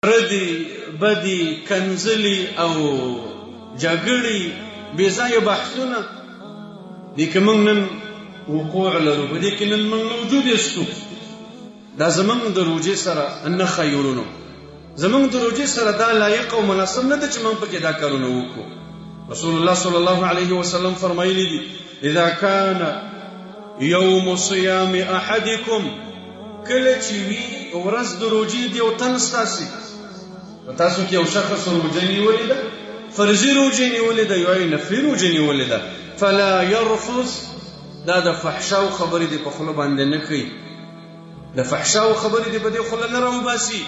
ردي بدي کنځلي او جګړې بې ځایه بحثونه دې کې موږ نن وقوع لرو، په دې کې نن موږ موجود یستو. دا زموږ د روژې سره نه ښایي ورونو، زموږ د روژې سره دا لایق او مناسب نه ده چې موږ پکې دا کارونه وکړو. رسول الله صلی الله علیه وسلم فرمایلی دي: اذا کان یوم صیام احدکم، کله چې وي ورځ د روژې د یو تن ستاسې، په تاسو کې یو شخص روژه نیولې ده، فرضي روژه نیولې ده، یا یې نفلي روژه نیولې ده، فلا یرفث، دا د فحشاو خبرې دې په خوله باندې نه کوي، د فحشاو خبرې دې په دې خوله نه راوباسي.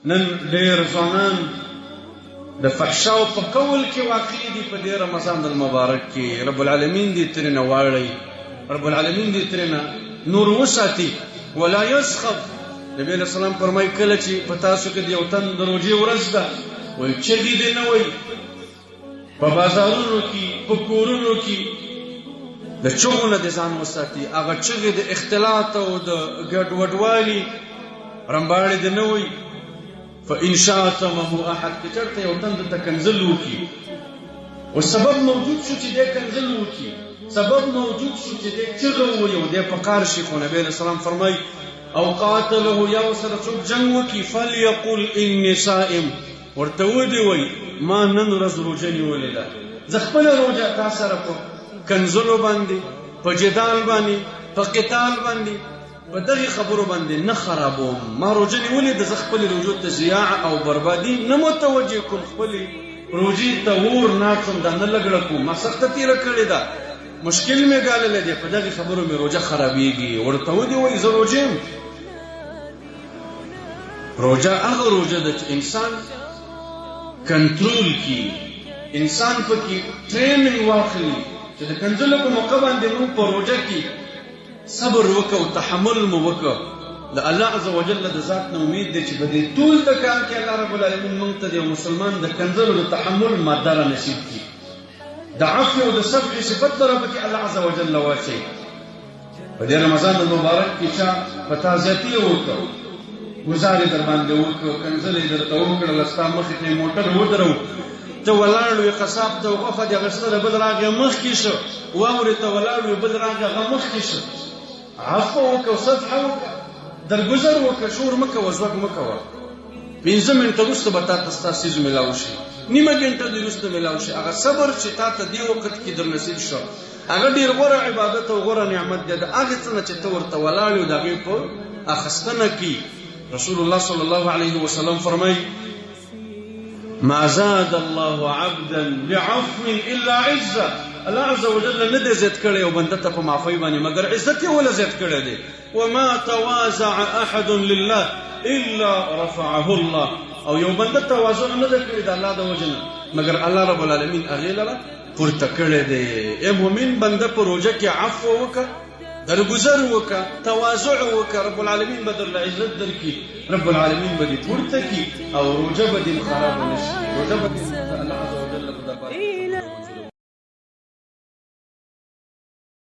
نن ډېر ځوانان د فحشاو په قول کې واقع دي په دې رمضان المبارک کې. رب العالمین دې ترېنه واړوي، رب العالمین دې ترېنه نور وساتي. ولا یسخب، نبی علیه السلام فرمایي کله چې په تاسو کې د یو تن د روژې ورځ ده، وایي چغې دې نه وایي په بازارونو کې، په کورونو کې، د چغو نه دې ځان وساتي. هغه چغې د اختلاط او د ګډوډوالي رمباړې دې نه وایي. فإن شاتمه أحد، که چېرته یو تن درته کنځل وکړي، او سبب موجود شو چې دی کنځل وکړي، سبب موجود شو چې دی چغه ووایي او دی په قار شي، خو نبی علیه السلام فرمایي او قاتله، یا ورسره څوک جنګ وکړي، فلیقل انی صائم، ورته ودې وایي ما نن ورځ روژه نیولې ده، زه خپله روژه تا سره په کنځلو باندې، په جدال باندې، په قتال باندې، په دغې خبرو باندې نه خرابوم. ما روژه نیولې ده، زه خپلې روژو ته ضیاع او بربادي نه متوجه کوم، خپلې روژې ته اور نه اچوم، دا نه لګړه کوم، ما سخته تېره کړې ده، مشکل مې ګاللی دی، په دغې خبرو مې روژه خرابېږي. ورته ودې وایي زه روژه یم. روژه هغه روژه ده چې انسان کنټرول کړي، انسان پکې ټریننګ واخلي چې د کنځلو په موقع باندې موږ په روژه کې صبر وکړو، تحمل مو وکړو. د الله عز وجل د ذات نه امید دی چې په دې ټول د کال کې الله رب العالمین موږ ته د یو مسلمان د کنځلو د تحمل ماده را نصیب کړي، د عفو او د صفح صفت لره پکې الله عز وجل واچوي. په دې رمضان المبارک کې چا په تا زیاتي وکړ، ګزار یې در باندې وکړ، کنځلې یې درته وکړله، ستا مخې ته یې موټر ودرو، ته ولاړ وې قصاب ته غوښه دې اخیستله، بل راغی مخکې شو، واورې ته ولاړ وې، بل راغی هغه مخکې شو. عفو وکړه، صفحه وکړه، درګذر وکړه، شور مه کوه، ځوږ مه کوه. 5 منټه وروسته به تا ته ستا څیز میلاو شي، نیمه ګنټه دې وروسته میلاو شي. هغه صبر چې تا ته دې وخت کې در نصیب شو، هغه ډېر غوره عبادت او غوره نعمت دی، د هغې څه نه چې ته ورته ولاړ یې د هغې په اخیستنه کې. رسول الله صلی الله علیه وسلم فرمایي: ما زاد الله عبدا بعفو الا عزه. الله عز وجل نه دی زیات کړی یو بنده ته په معافۍ باندې، مګر عزت یې وله زیات کړی دی. وما تواضع احد لله الا رفعه الله. او یو بنده تواضع نه دی کړی د الله د وجې نه، مګر الله رب العالمین هغې لره پورته کړی دی. ای مؤمن بنده، په روژه کې عفو وکړه، درګذر وکړه، تواضع وکړه، رب العالمین به درله عزت درکړي، رب العالمین به دې پورته کړي او روژه به دې خرابه نه شي، روژه به دې الله عز وجل په دربار کې.